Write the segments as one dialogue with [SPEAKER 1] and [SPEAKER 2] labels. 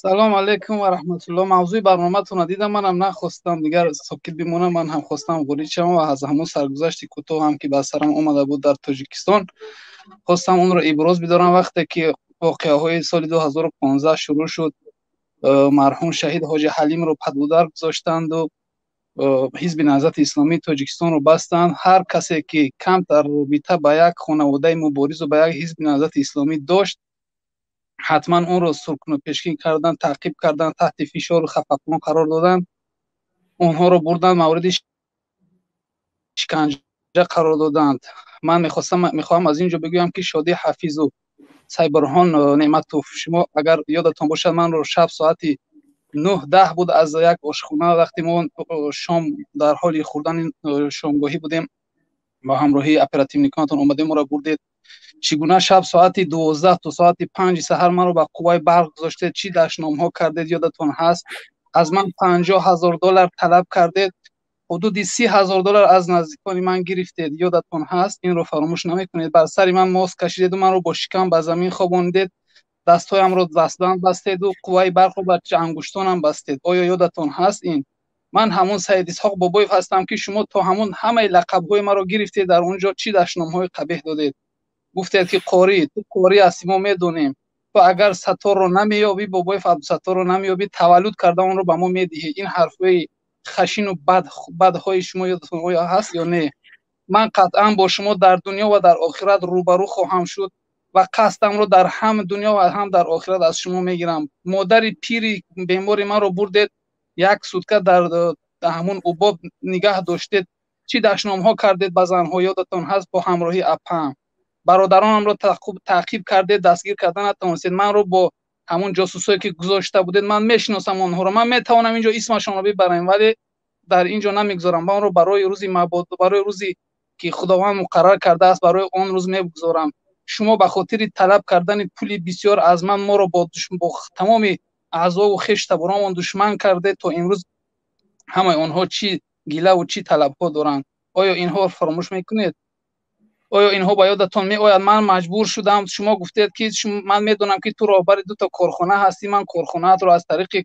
[SPEAKER 1] Салом алейкум ва раҳматуллоҳ. Мавзӯи барномаатонро дидам, манам нахостам дигар сокит бимонам, ман ҳам хостам ворид шавам ва аз ҳамон саргузашти кӯтоҳ ҳам ки ба сарам омада буд дар Тоҷикистон, хостам онро иброз бидорам. Вақте ки воқеаҳои соли 2015 шурӯъ шуд, марҳум шаҳид Ҳоҷи Ҳалимро падудар гузоштанду Ҳизби Наҳзати Исломии Тоҷикистонро бастанд. Ҳар касе ки камтар робита ба як хонаводаи муборизу ба як Ҳизби Наҳзати Исломӣ дошт, ҳатман онро суркунупешкин карданд, таъқиб карданд, таҳти фишору хафақон қарор доданд, онҳоро бурданд, мавриди шиканҷа қарор доданд. Ман мехостам, мехоҳам аз ин ҷо бигӯям, ки Шодӣ Ҳафизу Сайбурҳон Неъматов, шумо агар ёдатон бошад, манро шаб соати 9-10 буд, аз як ошхона, вақте мо шом дар ҳоли хӯрдани шомгоҳӣ будем, ба ҳамроҳии оперативниконатон омадем, моро бурдед. Чӣ гуна шаб соати 12 то соати 5 саҳар маро ба қувваи барқ гузоштед, чӣ дашномҳо кардед, ёдатон ҳаст? Аз ман 50 000 доллар талаб кардед, ҳудуди 30 000 доллар аз наздикони ман гирифтед, ёдатон ҳаст? Инро фаромӯш намекунед. Бар сари ман мос кашидеду манро бо шикам ба замин хобонидед, дастҳоямро дастбанд бастеду қувваи барқро ба ангуштонам бастед. Оё ёдатон ҳаст ин? Ман ҳамон Саид Исҳоқ Бобоев ҳастам, ки шумо то ҳамон ҳамаи лақабҳои маро гирифтед. Дар он ҷо чӣ дашномҳои қабеҳ додед! Гуфтед, ки қорӣ, ту қорӣ ҳастӣ, мо медонем, ту агар Сатторро намеёбӣ, Бобоев Абдусатторро намеёбӣ, таваллуд карда онро ба мо медиҳӣ. Ин ҳарфҳои хашину бадҳои шумо ёдатон оё ҳаст ё не? Ман қатъан бо шумо дар дунё ва дар охират рӯбарӯ хоҳам шуд ва қасдамро дар ҳам дунё ва ҳам дар охират аз шумо мегирам. Модари пири бемори маро бурдед, як сутка дар ҳамун УБОП нигаҳ доштед, чӣ дашномҳо кардед ба занҳо, ёдатон ҳаст? Бо ҳамроҳии апаам бародаронамро таъқиб кардед, дастгир карда натавонистед. Манро бо ҳамун ҷосусое ки гузошта будед, ман мешиносам онҳоро, ман метавонам инҷо исмашонро бибарам, вале дар ин ҷо намегузорам. Ман онро барои рӯзи мабод, барои рӯзе ки Худованд муқаррар кардааст, барои он рӯз мегузорам. Шумо ба хотири талаб кардани пули бисёр аз ман моро бо тамоми аъзову хештаборонамон душман кардед. То имрӯз ҳамаи онҳо чӣ гилаву чӣ талабҳо доранд. Оё инҳоро фаромӯш мекунед? Оё инҳо ба ёдатон меояд? Ман маҷбур шудам, шумо гуфтед, ки ман медонам, ки ту роҳбари дута корхона ҳастӣ, ман корхонаатро аз тариқи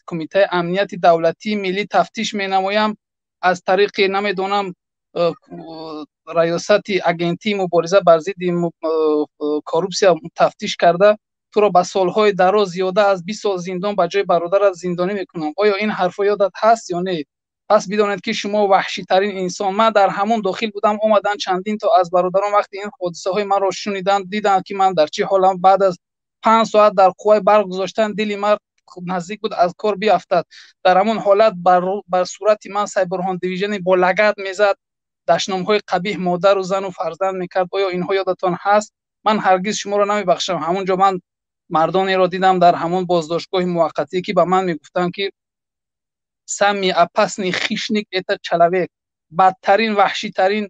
[SPEAKER 1] Кумитаи амнияти давлатии миллӣ тафтиш менамоям, аз тариқи, намедонам, раёсати агентии мубориза бар зидди коррупсия тафтиш карда, туро ба солҳои дароз, зиёда аз 20 сол зиндон, ба ҷои бародарат зиндонӣ мекунам. Оё ин ҳарфҳо ёдат ҳаст ё не? Пас бидонед, ки шумо ваҳшитарин инсон. Ман дар ҳамон дохил будам, омаданд чандин то аз бародарон, вақте ин ҳодисаҳои маро шуниданд, диданд, ки ман дар чӣ ҳолам. Баъд аз 5 соат дар қувваи барқ гузоштан, дили ман наздик буд аз кор биафтад. Дар ҳамон ҳолат бар сурати ман Сайбурҳон Дивижени бо лагат мезад, дашномҳои қабиҳ модару зану фарзанд мекард. Оё инҳо ёдатон ҳаст? Ман ҳаргиз шуморо намебахшам. Ҳамон ҷо ман мардонеро дидам дар ҳамон боздоштгоҳи муваққатӣ, ки ба ман мегуфтанд, ки самый опасный хищник — это человек, бадтарин, ваҳшитарин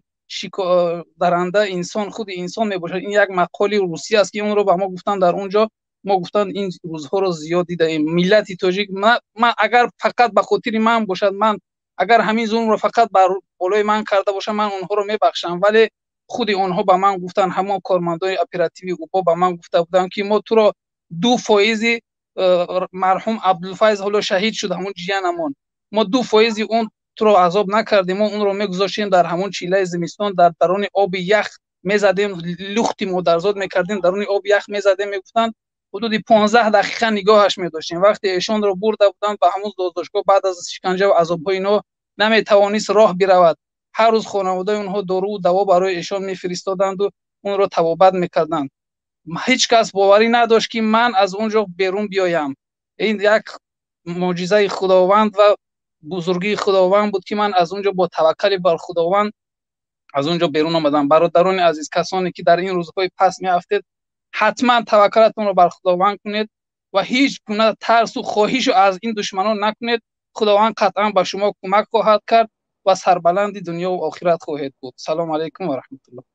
[SPEAKER 1] даранда инсон худи инсон мебошад. Ин як мақоли русӣ аст, ки онро ба мо гуфтанд дар он ҷо. Мо гуфтанд, ин рӯзҳоро зиёд дидаем, миллати тоҷик. Ман агар фақат ба хотири ман бошад, ман агар ҳамин зулмро фақат бар болои ман карда бошам, ман онҳоро мебахшам. Вале худи онҳо ба ман гуфтанд, ҳамон кормандони оперативи УБОП ба ман гуфта буданд, ки мо туро 2 фоизи марҳум Абдулфайз, ҳоло шаҳид шуд ҳамон ҷиянамон, мо 2 фоизи он туро азоб накардем. Мо онро мегузоштем дар ҳамон чилаи зимистон, дар даруни оби ях мезадем, лухти модарзод мекардем, даруни оби ях мезадем, мегуфтанд, ҳудуди 15 дақиқа нигоҳаш медоштем. Вақте эшонро бурда буданд ба ҳамон боздоштгоҳ, баъд аз шиканҷа ва азобҳои инҳо наметавонист роҳ биравад. Ҳар рӯз хонаводаи онҳо доруву даво барои эшон мефиристоданду онро табобат мекарданд. Ҳеҷ кас боварӣ надошт, ки ман аз он ҷо берун биёям. Ин як мӯъҷизаи Худованд ва бузургии Худованд буд, ки ман аз он ҷо бо таваккали бар Худованд аз он ҷо берун омадам. Бародарони азиз, касоне ки дар ин рӯзҳои паст меафтед, ҳатман таваккалатонро бар Худованд кунед ва ҳеҷ гуна тарсу хоҳишу аз ин душманон накунед. Худованд қатъан ба шумо кӯмак хоҳад кард ва сарбаланди дунёву охират хоҳед буд. Салому алайкум ва раҳматуллоҳ.